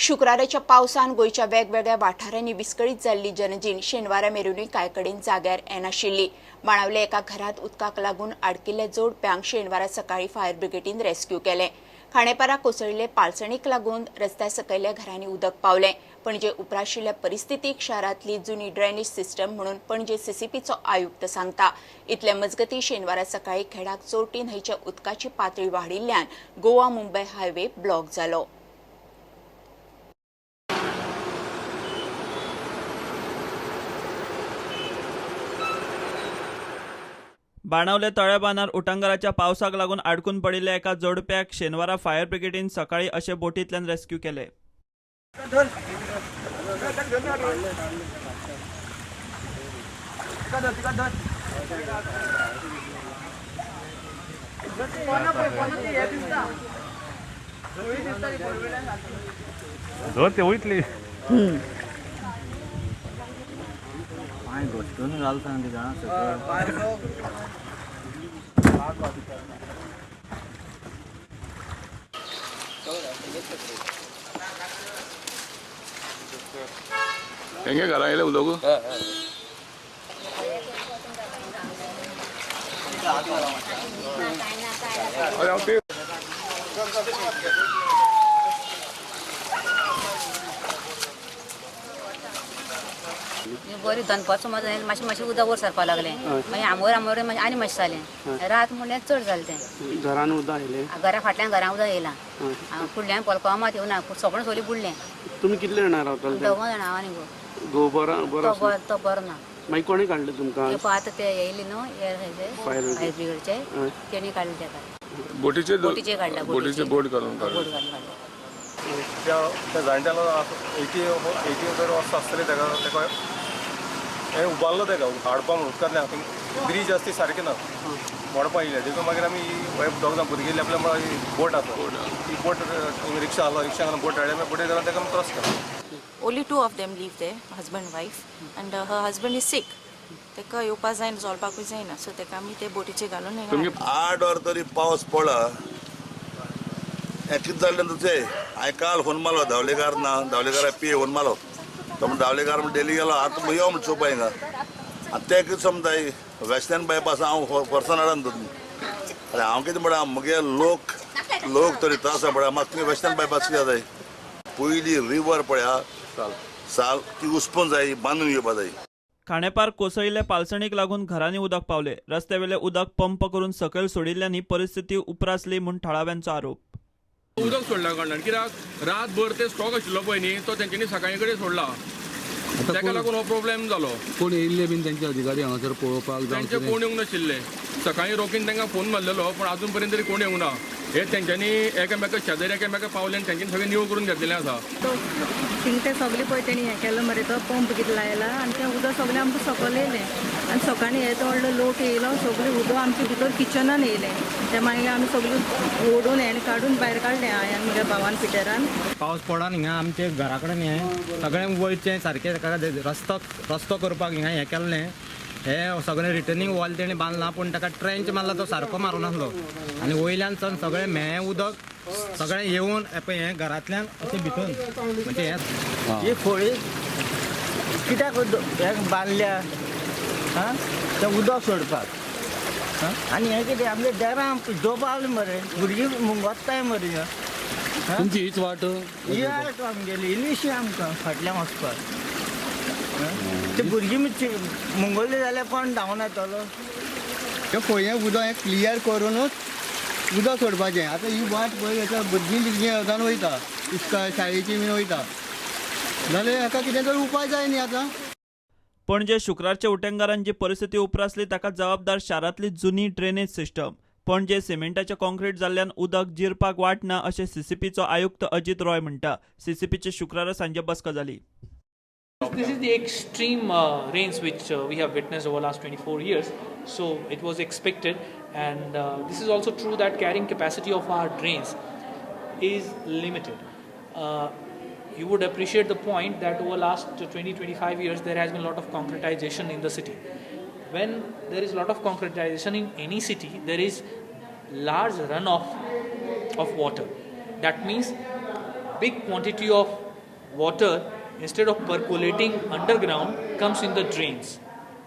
शुक्राराच्या पावसान गोंयच्या वेगवेगळ्या वाठारांनी विस्कळीत जाल्ली जनजीण शेनवारा मेरेनूय कांय कडेन जाग्यार येनाशिल्ली. बाणावले एका घरांत उदकाक लागून आडकिल्ल्या जोडप्यांक शेनवारा सकाळीं फायर ब्रिगेडीन रेस्क्यू केलें. खांडेपारा कोसळिल्ले पालसणीक लागून रस्त्या सकयल्या घरांनी उदक पावलें. पणजे उप्राशिल्ल्या परिस्थितीक शारांतली जुनी ड्रेनेज सिस्टम म्हणून पणजे सीसीपीचो आयुक्त सांगता. इतले मजगतीं शेनवारा सकाळीं खेडाक चोरटी न्हंयच्या उदकाची पातळी वाडिल्ल्यान गोवा मुंबय हायवे ब्लॉक जालो. बाणावले तळ्याबांदार उटंगाराच्या पावसाक लागून आडकून पडिल्ल्या एका जोडप्याक शेनवारा फायर ब्रिगेडीन सकाळीं अशे बोटींतल्यान रेस्क्यू केले. धर ते वयतली. पांय घसटून घालता जाणा सगळें. हेंगे घरा येयलें उदक. अरे हांव ते बरी दनपारचो मात मातशें मातशें उदक वयर सरपाक लागलें. मागीर आमोर आमोर मागीर आनी मातशें जालें. रात म्हणल्यार चड जालें तें. घरान उदक आयलें. घरा फाटल्यान घरान उदक येयलां. फुडल्यान पोलकां मात येवना, सगळें सोली बुडलें. तुमी कितले जाणां रावताले? दोगां जाणां हांव आनी घोव बरो तो बरो ना. मागीर कोणें काडलें तुमकां? आतां ते येयले न्हू फायर ब्रिगेडचे, तेणी काडलें तेका. बोटीचेर काडला, बोटीचेर बोट घालून काडलें. त्या जाणट्यालो 80 वर्सां आसतली ताका. ताका हें उबारलो ताका हाडपा म्हणून उदकांतल्यान. ब्रीज आसा ती सारकी ना, मोडपा येयल्या. देखून मागीर आमी दोग जाण भुरगीं आपल्या बोट आसा ती बोट रिक्षा आसलो, रिक्षा घालून बोट हाडली. मागीर बोटीर घालून ताका आमी क्रॉस केलो. Only 2 of them live there, husband wife, and her husband is sick. ताका येवपा जायना, चलपाकूय जायना, सो ताका आमी ते बोटीचेर घालून 8 वर तरी पावस पडला. हें कितें जालें तुजें? हांवें काल फोन मारलो धावलेकार ना, धावलेकारा पी फोन मारलो. तो म्हण धावलेकार म्हण डेली गेलो. आतां यो म्हण चोवपा हिंगा. आनी तें कितें समजा वेस्टर्न बायपास हांव पर्सन हाडन तुमी. आनी हांव कितें म्हणटा, म्हगे लोक लोक तरी त्रास पळया. म्हाका तुमी वेस्टर्न बायपास कित्याक जाय? पयलीं रिवर पळया साल ती उसपून जाय, बांदून घेवपा जाय. खांडेपार कोसळिल्ल्या पालसणीक लागून घरांनी उदक पावले. रस्त्यावेले उदक पंप करून सकयल सोडिल्ल्यान ही परिस्थिती उप्रासली म्हूण थळाव्यांचो आरोप. उदक सोडल्या कारणान कित्याक रातभर ते स्टॉक आशिल्लो पळय न्ही, तो तेंच्यांनी सकाळी कडेन सोडला. ताका लागून हो प्रॉब्लेम जालो. कोण येयल्ले बीन तेंचे अधिकारी हांगासर पळोवपाक? तेंचे कोण येवंक नाशिल्ले. सकाळी रोकीन तांकां फोन मारलेलो, पूण आजून पर्यंत तरी कोण येवंक ना. हे तेंच्यांनी एकामेका शेजारी एकामेका पावले आनी तेंच्यांनी सगळें निवळ करून घेतलेलें आसा. तो थिंग सगळें पळय तेणी हें केलो मरे, तो पंप कितें लायला आनी तें उदक सगळें आमकां सकयल येयलें. आनी सकाळीं येदो व्हडलो लोक येयलो, सगळें उदक आमच्या भितर किचनान येयलें. तें मागीर आमी सगळें ओडून हें काडून भायर काडलें हांवें आनी म्हज्या भावान पिटरान. पावस पडोन हिंगा आमच्या घरा कडेन हें सगळें वयचें सारकें ताका रस्तो करपाक हिंगा हें केल्लें. हे सगळें रिटर्निंग वॉल तेणी बांदला, पूण ताका ट्रेंच मारला तो सारको मारूं नासलो. आनी वयल्यान सावन सगळें म्हेळें उदक सगळें येवन पळय हें घरांतल्यान अशें भितर म्हणजे हें ही फळी कित्याक हें बांदल्या आं, तें उदक सोडपाक. आनी हें कितें आमगे देरां जोपावलें मरे, भुरगीं मुंगोत्ताय मरे. तुमची हीच वाट? ही वाट आमगेली इल्लीशी आमकां फाटल्यान वचपाक. ते भुरगीं मुंगोल्ली जाल्यार कोण धांवन येतलो? तें फळयें उदक हें क्लियर करूनच उदक सोडपाचें. आतां ही वाट पळय आतां भुरगीं बिरगीं अर्दान वयता, इस्काल शाळेची बीन वयता, जाल्यार हाका कितें तरी उपाय जाय न्ही आतां. पणजे शुक्रारच्या उटंगारान जी परिस्थिती उप्रासली ताका जबाबदार शारांतली जुनी ड्रेनेज सिस्टम. पणजे सिमेंटाचें कॉन्क्रीट जाल्ल्यान उदक जिरपाक वाट ना अशें सीसीपीचो आयुक्त अजीत रॉय म्हणटा. सीसीपीची शुक्रारा सांजे बसका जाली. This is the extreme rains which we have witnessed over last 24 years. So it was expected, and this is also true that carrying capacity of our drains is limited. You would appreciate the point that over last 20-25 years there has been a lot of concretization in the city. When there is a lot of concretization in any city, there is large runoff of water. That means big quantity of water, instead of percolating underground, comes in the drains.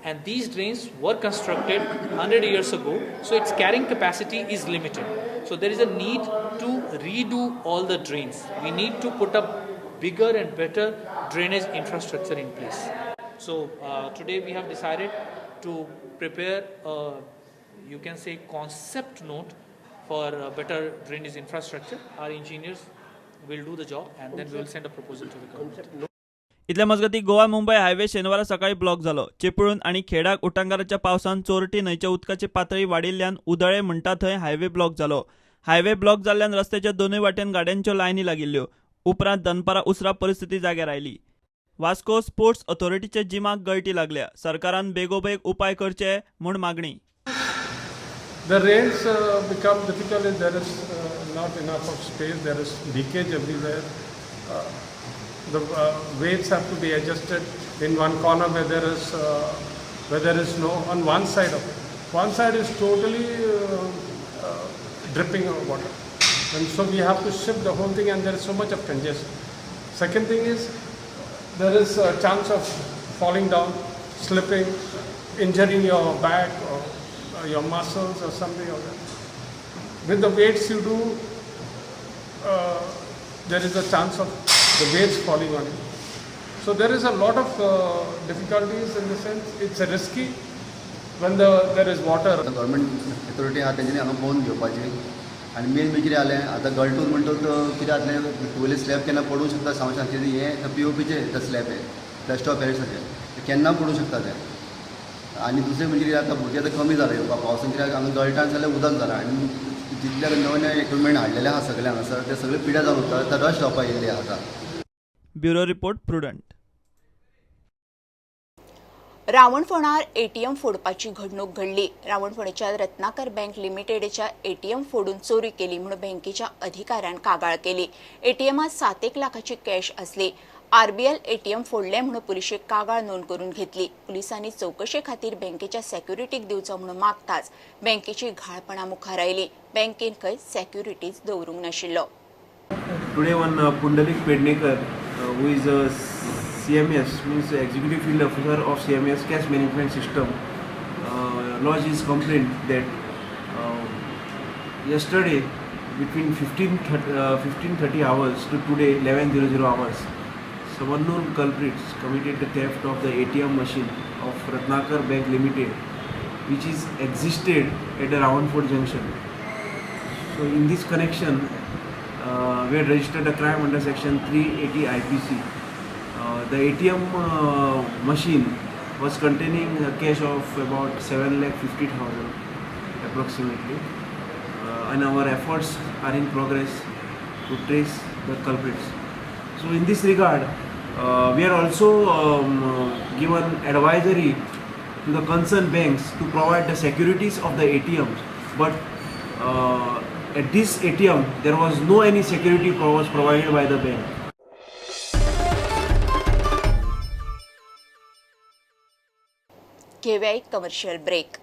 And these drains were constructed 100 years ago, so its carrying capacity is limited. So there is a need to redo all the drains. We need to put up bigger and better drainage infrastructure in place. So today we have decided to prepare a, you can say, concept note for better drainage infrastructure. Our engineers will do the job and then we will send a proposal to the government. इतल्या मजगती Goa Mumbai highway शेनवारा सकाळी block जालो. चिपळूण आनी खेडाक उटंगाराच्या पावसान चोरटी न्हंयच्या उदकाची पातळी वाडिल्ल्यान उदळे म्हणटा थंय हायवे ब्लॉक जालो. हायवे ब्लॉक जाल्ल्यान रस्त्याच्या दोनूय वाटेन गाड्यांच्यो लायनी लागिल्ल्यो. उपरांत दनपारा उसरा परिस्थिती जाग्यार आयली. वास्को स्पोर्ट्स ऑथॉरिटीच्या जिमाक गळटी लागल्या. सरकारान बेगोबेग उपाय करचे म्हूण मागणी. The rains become difficult if there is not enough of space, there is leakage everywhere. The weights have to be adjusted in one corner where there is no, on one side of it. One side is totally dripping of water. And so we have to shift the whole thing, and there is so much of congestion. Second thing is, there is a chance of falling down, slipping, injuring your back or your muscles or something like that. With the weights you do, there is a chance of the weights falling on you. So there is a lot of difficulties in the sense, it's a risky when there is water. The government authority आहा तेंच्यांनी हांगा पळोवन घेवपाची. आनी main म्हणजे कितें जालें आतां गळटून म्हणटकच कितें जातलें, वयलें स्लॅब केन्ना पडूंक शकता सांगूंक शकना. हें पी ओ पीचें स्लॅब हें प्लास्टर ऑफ पॅरिसाचें केन्ना पडूंक शकता तें. आनी दुसरें म्हणजे कितें आतां भुरगीं आतां कमी जालें येवपाक पावसान, कित्याक हांगा गळटान जाल्यार उदक जालां आनी जितले नवे नवे इक्विपमेंट हाडलेले आहा सगळे हांगासर ते सगळे पिड्यार जावन उरता, आतां रश जावपाक येयल्ली आहा आतां. Bureau report, Prudent. रावणफोंडार ATM फोडपाची घडणूक घडली. रावणफोंडच्या रत्नाकर बँक लिमिटेडच्या एटीएम फोडून चोरी केली म्हणून बँकेच्या अधिकाऱ्यान कागाळ केली. एटीएमात 7 लाखाची कॅश आसली. आरबीएल एटीएम फोडले म्हणून पुलिशेक कागाळ नोंद करून घेतली. पुलिसांनी चौकशे खातीर बँकेच्या सेक्युरिटीक दिवचो म्हणून मागताच बँकेची घाळपणा मुखार आयली. बँकेन खंय सेक्युरिटीज दवरूंक नाशिल्लो. Today one Pundalik Pednekar, who is a CMS, means Executive Field Officer of CMS Cash Management System, lodged his complaint that yesterday between 15:30 hours to today 11:00 hours, some unknown culprits committed the theft of the ATM machine of Ratnakar Bank Limited, which is existed at the Ravanfort Junction. So in this connection, we had registered a crime under section 380 IPC. The ATM machine was containing a cash of about 7,50,000 approximately, and our efforts are in progress to trace the culprits. So in this regard, we are also given advisory to the concerned banks to provide the securities of the ATMs, but at this ATM there was no any security was provided by the bank. घेऊया एक commercial break.